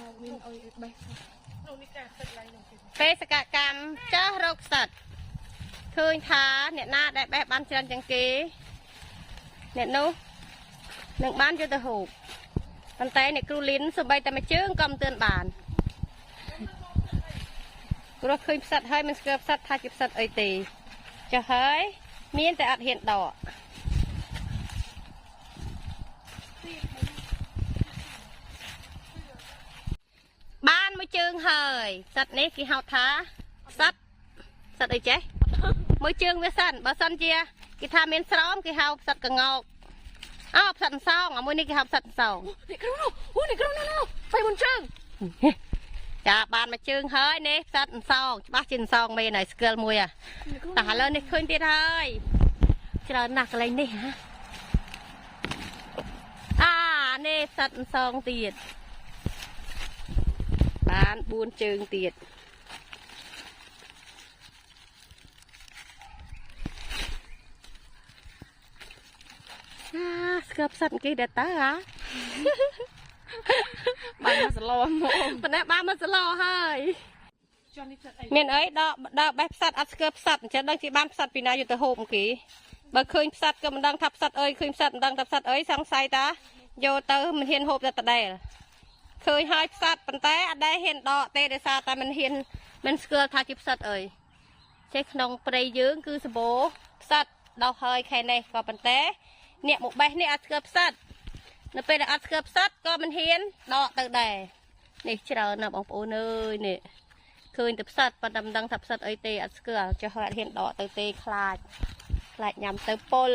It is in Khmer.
មកមានអុយបេះ នោះនេះការទឹកឡើងនោះគេ បេសកកម្មចាស់រកផ្សិតឃើញថាអ្នកណាដែលបេះបានច្រើនជាងគេអ្នកនោះនឹងបានយកទៅហូបប៉ុន្តែអ្នកគ្រូលីនសំបីតែមួយជើងក៏មិនទឿនបានព្រោះឃើញផ្សិតហើយមិនស្គាល់ផ្សិតថាជាផ្សិតអីទេចុះហើយមានតែអត់ហ៊ានដកបានមួយជើងហើយផ្សិតនេះគេហៅថាផ្សិតផ្សិតអីចេះ មួយជើងវាសិនបើសិនជាគេថាមានស្រោមគេហៅផ្សិតកងោកអោផ្សិតអន្សងអាមួយនេះគេហៅផ្សិតអន្សង នេះគ្រូនោះអូនេះគ្រូនោះនោះទៅមុនជើង ចាបានមួយជើងហើយនេះផ្សិតអន្សងច្បាស់ជាអន្សងមែនហើយស្គាល់មួយអា នេះគ្រូ តែឥឡូវនេះឃើញទៀតហើយច្រើនណាស់កន្លែងនេះហ៎អានេះផ្សិតអន្សងទៀតបាន4ជើងទៀតអាស្គាល់ផ្សិតគេដែរតើអា បានមកសឡមក ប៉ុន្តែបានមកសឡហើយ ចន់នេះទឹកអី មានអីដកដកបេះផ្សិតអត់ស្គាល់ផ្សិតអញ្ចឹងដឹងជាបានផ្សិតពីណាយកទៅហូបគេបើឃើញផ្សិតក៏មិនដឹងថាផ្សិតអើយឃើញផ្សិតមិនដឹងថាផ្សិតអីសង្ស័យតាយកទៅមិនហ៊ានហូបតែដដែលឃើញហើយផ្សិតប៉ុន្តែអត់ដែលហ៊ានដកទេដោយសារតែមិនហ៊ានមិនស្គាល់ថាជាផ្សិតអីចេះក្នុងព្រៃយើងគឺសម្បូរផ្សិតដោះហើយខែនេះក៏ប៉ុន្តែអ្នកមកបេះនេះអត់ស្គាល់ផ្សិតនៅពេលដែលអត់ស្គាល់ផ្សិតក៏មិនហ៊ានដកទៅដែរនេះច្រើនណាស់បងប្អូនអើយនេះ ឃើញតែផ្សិតប៉ុន្តែមិនដឹងថាផ្សិតអីទេអត់ស្គាល់ចុះអត់ហ៊ានដកទៅទេខ្លាចខ្លាចញ៉ាំទៅពុល